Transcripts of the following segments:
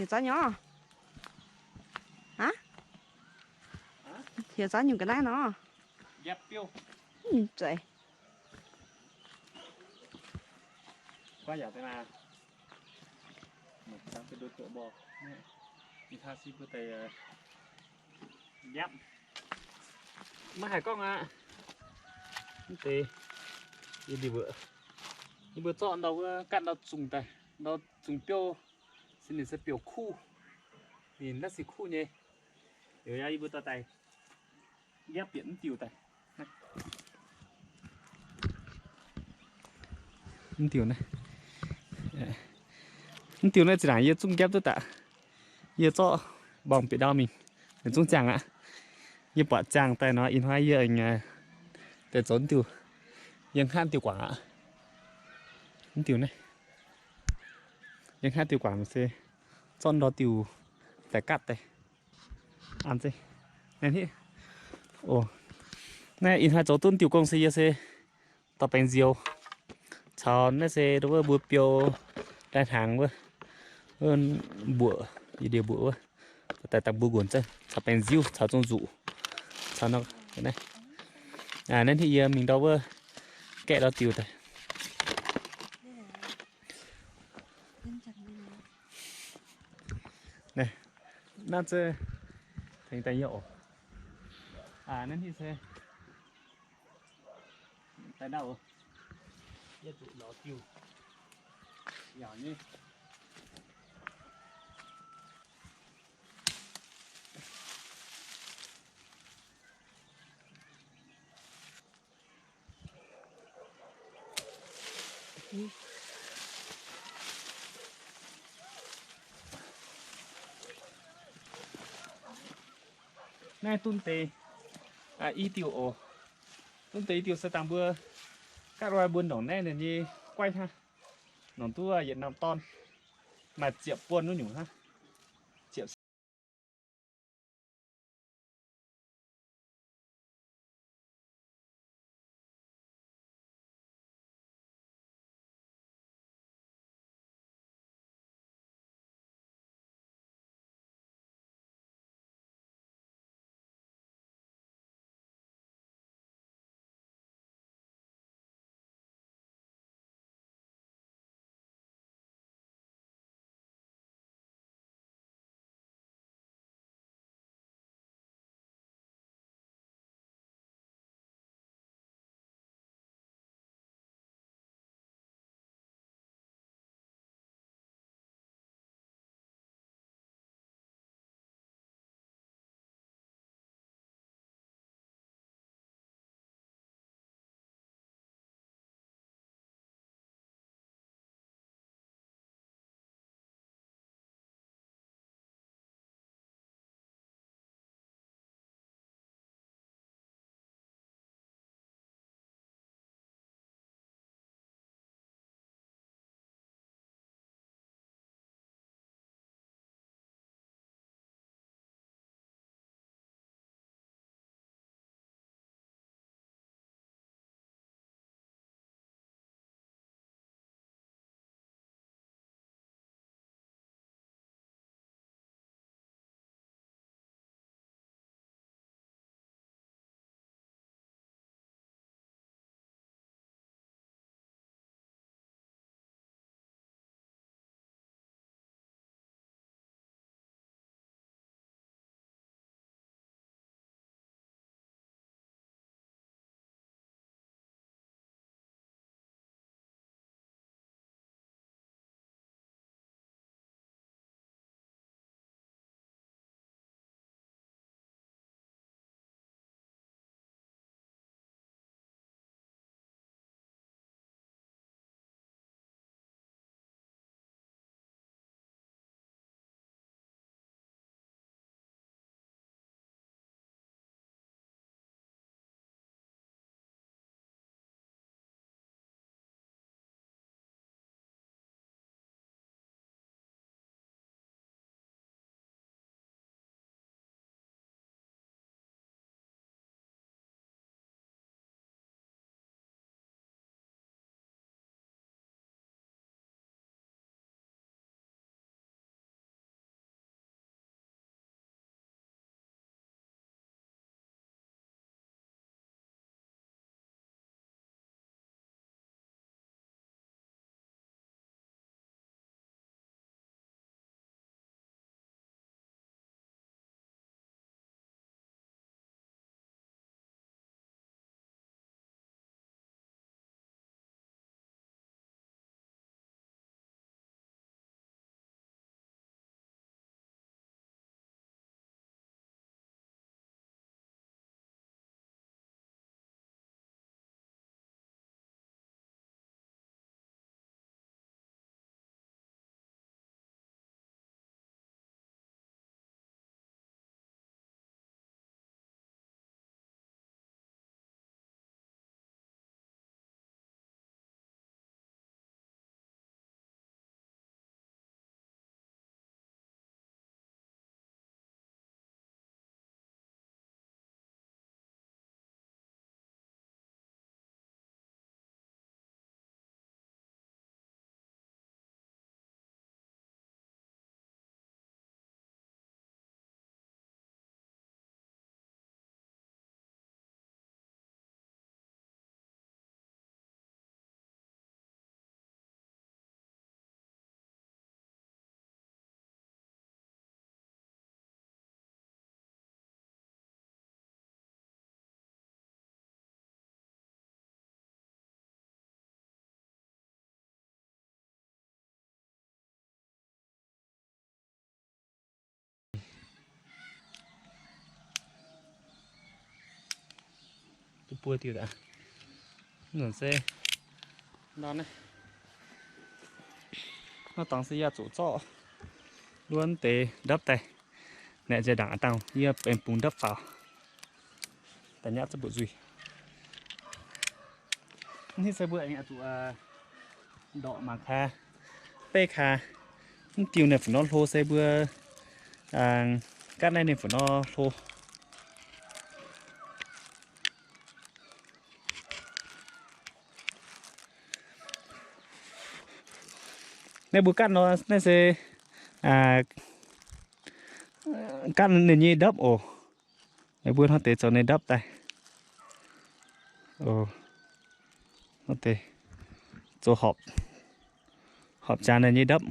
Heuc zaav nyungc? Aa? Heuc zaav nyungc ga'naaiv nor? Zeiz. Maiv haih gorngv aqv. Mv deix, yie mbuo, yie mbuo zorqv ndau wuov, gatv ndau zungh daaih, ndau zungh biouv, se ninh se biouv kuv, ninh naaiv se kuv nyei. Liuz yie mbuo dorh daaih nqaapv bieqc mv diuh daaih. Mv diuh naaiv, mv diuh naaiv zinh ndaangc yie zungv nqaapv duqv daaih. Yie zorqv mborngx bieqc ndau mingh, ninh zungv ziangh aqv. Yie buatc ziangh daaih nor, ih hnoi yie deix zoux mv diuh, yie hnangv diuh guangc aqv. Mv diuh naaiv, yie hnangv diuh guangc se zorqv ndau diuh daaih gatv daaih. An zeiv. Naaiv ih hnoi zoux duqv diuh gong se yie se dorh baengh nziou caux naaiv se wuov mbuo biou lai-hnaangx wuov, mbuoqc, yie ndie mbuoqc wuov, daaih dangh mbuo nquonx zengv caux baengh nziu caux zong nzuqc caux naaiv. Naaiv hnoi yie mingh ndau wuov gaeqv ndau diuh daaih. Naaiv, naaiv se tengx daaih yie oc. Naaiv hnoi se daaih ndau oc. Yie zuqc lorz diuh yaac nyei. Naaiv dunv deix i diuh oc. Dunv deix i diuh se dangh mbuo gaatv wai mbuo ndongc naaiv ninh nyei guaiv hnangv. Nongc duqv yietc norm dorn, maaih ziepc buonc wuov nyungc hnangv. Ziepc buo diuh aqv. Nzunc se nor naaiv, nor dorngx se yie zuqc zorqv luonv deix ndapv daaih. Naaic nziex ndaangc a'dangh yie benx bungx ndapv faaux daaih nyatv zunv mbuoqc nzuih. Hnangv se mbuo aengx zuqc ndorqc mangc kaax, beiv kaax, mv diuh ninh fu nor hlo se mbuo gaatv naaiv ninh fu nor hlo. Naaiv mbuo gaatv nor naaiv se gaatv ninh nyei ndapv oc. Meih mbuo hnangv deix zoux ninh ndapv daaih. Hnangv deix zoux horpc, horpc jaax ninh nyei ndapv.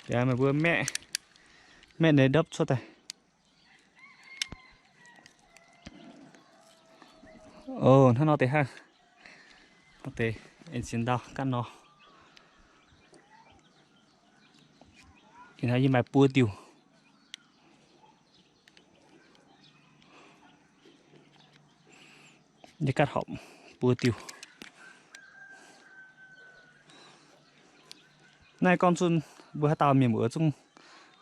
Yaac meih mbuo maeqv, maeqv ninh ndapv cuotv daaih. Ov, hnangv nor deix hnangv. Hnangv deix aengx ziex ndau gaatv nor. Ih hnoi yie maaih buo diuh. Yie gaatv horpc buo diuh. Naaiv gorngv zunh mbuo haaix dauh mienh muoz zungv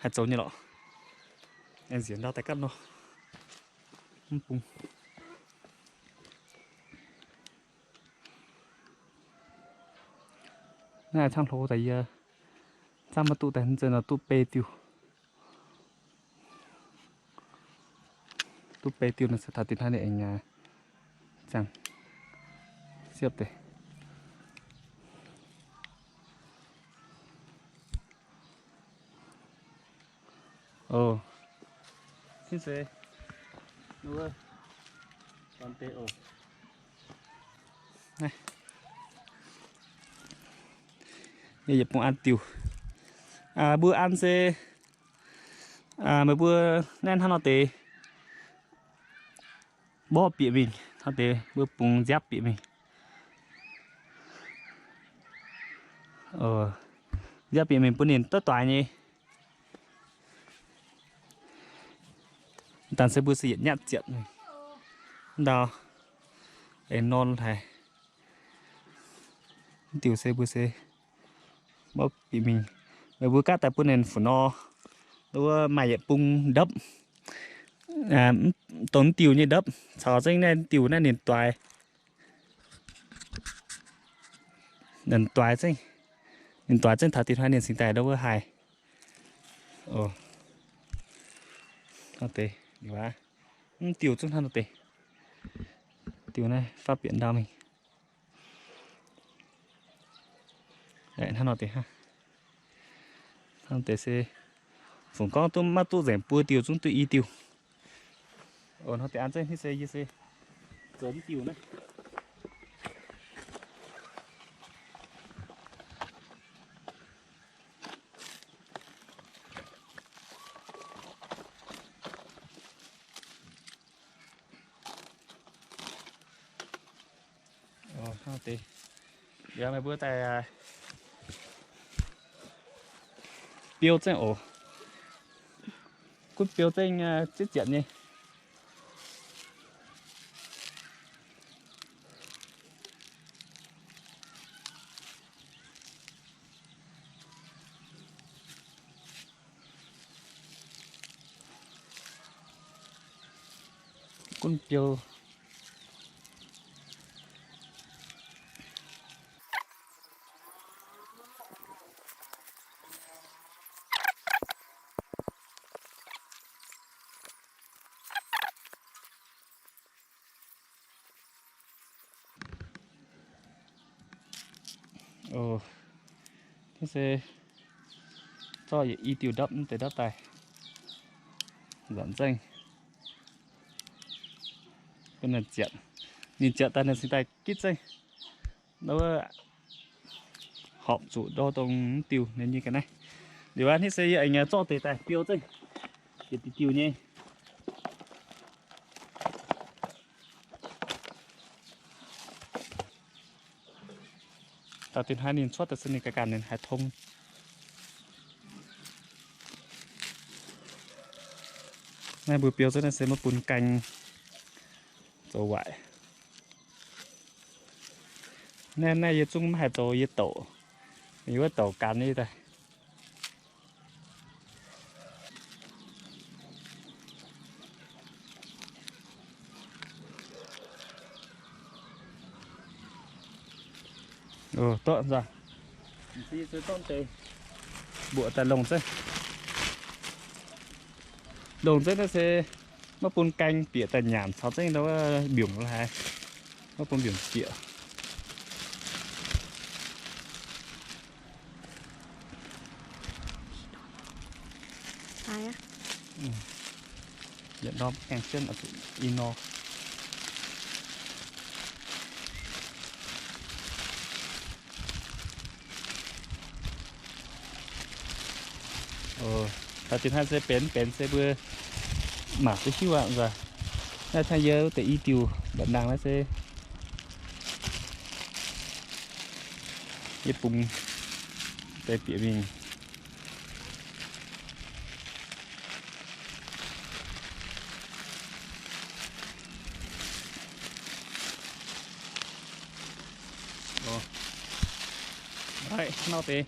haih zoux nyei lorqc. Aengx nziex ndau daaih gaatv nor. Mv bung. Naaiv camv hlo daaih yie camv maiv duqv daaih, mv zeiz nor duqv beiv diuh. Duqv beiv diuh nor se taux dinh hnangv ninh aengx ziangh siepv deix. Ov, hnangv se wuov, dorn deix oc. Naaiv yie yietc bung an diuh. Mbuo an se meih mbuo naaiv hnangv nor deix mborqv bieqc mingh, hnangv deix mbuo bungx nziaapv bieqc mingh. Nziaapv bieqc mingh bun ninh duqv doix nyei. Dangh se mbuo se yietc nyatv ziepc mingh. Ndau aengx norm haic. Mv diuh se mbuo se mborqv bieqc mingh. Meih mbuo gaatv daaih bun ninh fu nor, wuov maaih yietc bung ndopv, dongh mv diuh nyei ndopv caux zengv naaiv diuh naaiv ninh doix. Ninh doix zengv, ninh doix zengv taux dinh hnoi ninh cingx daaih ndau wuov haih. Hnangv deix, mv diuh zungv hnangv nor deix. Diuh naaiv fav bieqc ndau mingh. Hnangv nor deix hnangv. Hnangv deix se fungx gorngv duqv maiv duqv nzengc buo diuh zungv duqv i diuh. Hnangv deix an zengv hnangv se yie se zoux mv diuh naaiv. Hnangv deix, yaac meih mbuo daaih biou zengv oc. Gunv biou zengv zieqv ziepc nyei. Gunv biou. Hnangv se zorqv yietc i diuh ndopv mv deix ndopv daaih nzanc zengv. Ninh ziepc, ninh ziepc daaih ninh cingx daaih gitv zengv. Wuov horpc zuqc ndau dongh mv diuh ninh nyei ga'naaiv. Liuz hnangv se yie aengx zorqv deix daaih biou zengv, yietc diuh diuh nyei. Taux dinh hnoi ninh cuotv daaih se ninh ganh ganh ninh haiz tong. Naaiv mbuo biou zengv naaiv se maiv bun gaeng, zoux waaic. Naaiv, naaiv yie zungv maiv haih zoux, yie douc, yie wuov douc gan nyei daaih. Dorqv nzangc, mbuoqc daaih longc zeiv. Longc zeiv naaiv se maiv bun gaeng bieqc daaih nyanc caux zengv ndau mbiungc laaix, maiv bun mbiungc bieqc. Yietc norm gaeng jienv i nor. Taux dinh hnangv se benx benx se mbuo mangc duqv hiuv aqv nzunc. Naaiv tengx yie wuov deix i diuh mba'nangh naaiv se yie bungx deix bieqc mingh. Nor deix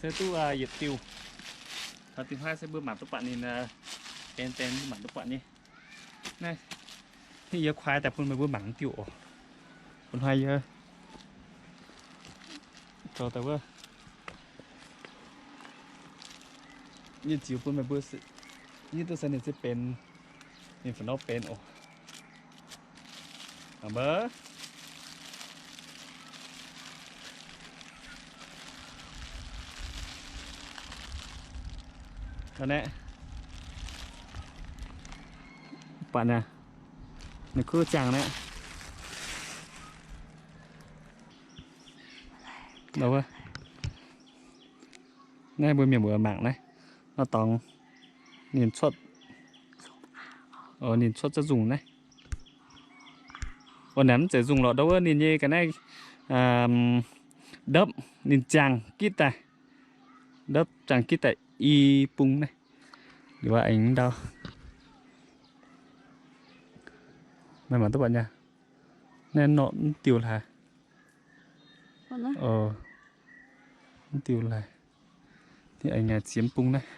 se duqv yietc diuh. Taux dinh hnoi se mbuo mangc duqv buatc ninh, benx benx mbuo mangc duqv buatc nyei. Naaiv, yie kuaaiv daaih bun meih mbuo mangc diuh oc. Bun hnoi yie zoux daaih wuov, yie ziux bun meih mbuo hiuv duqv se ninh se benx, ninh fai nor benx oc. Naaiv, buatc naaiv, ninh kuv ziangh naaiv. Naaiv mbuo mienh muoz mangc naaiv, nor dorngx ninh cuotv, ninh cuotv za'nzungh naaiv. Naaiv mv zeiz nzungh lorqc, ndau wuov ninh nyei ga'naaiv ndopv ninh ziangh gitv daaih, ndopv ziangh gitv daaih i bung naaiv. Liuz aengx ndau, meih mangc duqv buatc nyei. Naaiv norqc mv diuh laaix, mv diuh laaix, aengx ziex bung naaiv.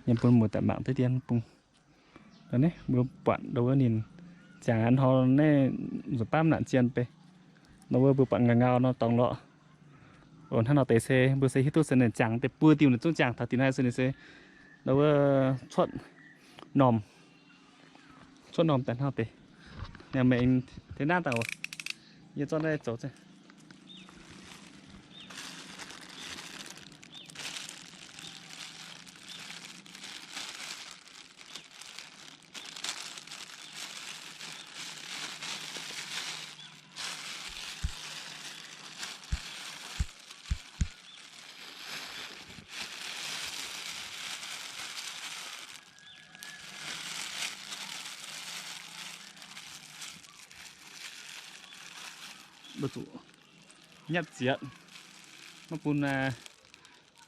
Yiem bun muoz-doic mangc deix dien bung. Naaiv mbuo buatc ndau wuov ninh ziangh hnoi naaiv nzuqc baamv naanc zien bei. Ndau wuov mbuo buatc ngau ngau nor dorngx lorqc. Hnangv nor deix se mbuo se hiuv duqv se ninh ziangh deix buo diuh ninh zungv ziangh taux dinh hnoi se ninh se ndau wuov cuotv normh, cuotv normh daaih hnangv deix. Meih aengx tengx naaiv daaih oc. Yie zorqv naaiv zoux zengv. Mbuo zuqc nyatv zieqc, maiv bun,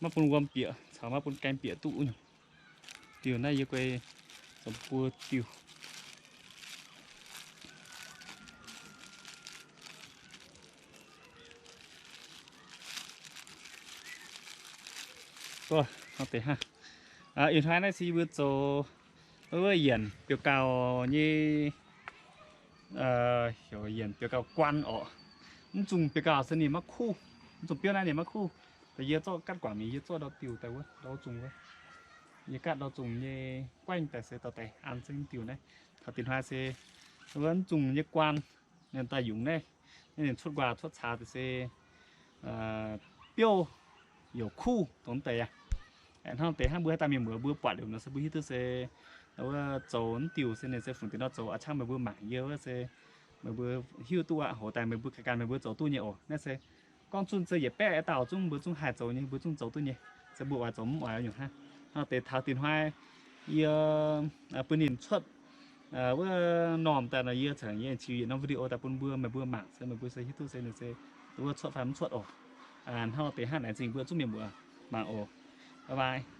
maiv bun wuom bieqc caux maiv bun gaeng bieqc duqv nyungc. Diuh naaiv yie guei zoux buo diuh. Ih hnoi naaiv se yie mbuo zoux wuov yienc biouv gauh nyei, heuc yienc biouv gauh guan orqc. Mv zungh biouv gauh se ninh maiv kuv, mv zungh biouv naaiv ninh maiv kuv. Da'yie zorqv gaatv guangc mingh, yie zorqv ndau diuh daaih wuov, ndau zungh wuov. Yie gaatv ndau zungh nyei guaengv daaih se dorh daaih an zengv diuh naaiv. Taux dinh hnoi se wuov mv zungh nyei guan, ninh daaih yungz naaiv, ninh cuotv nquaah cuotv caax daaih se biouv youc kuv dongh deix aqv. Hnangv deix hnangv mbuo haaix dauh mienh muoz mbuo buatc liuz nor se mbuo hiuv duqv se wuov zoux mv diuh se ninh se fungc deix nor zoux. A'cangv meih mbuo mangc yie wuov se meih mbuo hiuv duqv aqv. Hoz daaih meih mbuo ganh ganh meih mbuo zoux duqv nyei oc. Naaiv se gorngv zunh se yietc baeqv dauh zungv mbuo zungv haih zoux nyei, mbuo zungv zoux duqv nyei. Se mbuo oix zoux mv oix nyungc hnangv. Hnangv deix taux dinh hnoi yie bun ninh cuotv wuov normh daaih nor, yie caux yie ziux yietc norm video daaih bun mbuo, meih mbuo mangc se meih mbuo se hiuv duqv se ninh se wuov cuotv fai mv cuotv oc. Hnangv deix hnangv naaic zingh mbuo zungv mienh muoz mangc oc. Bye bye.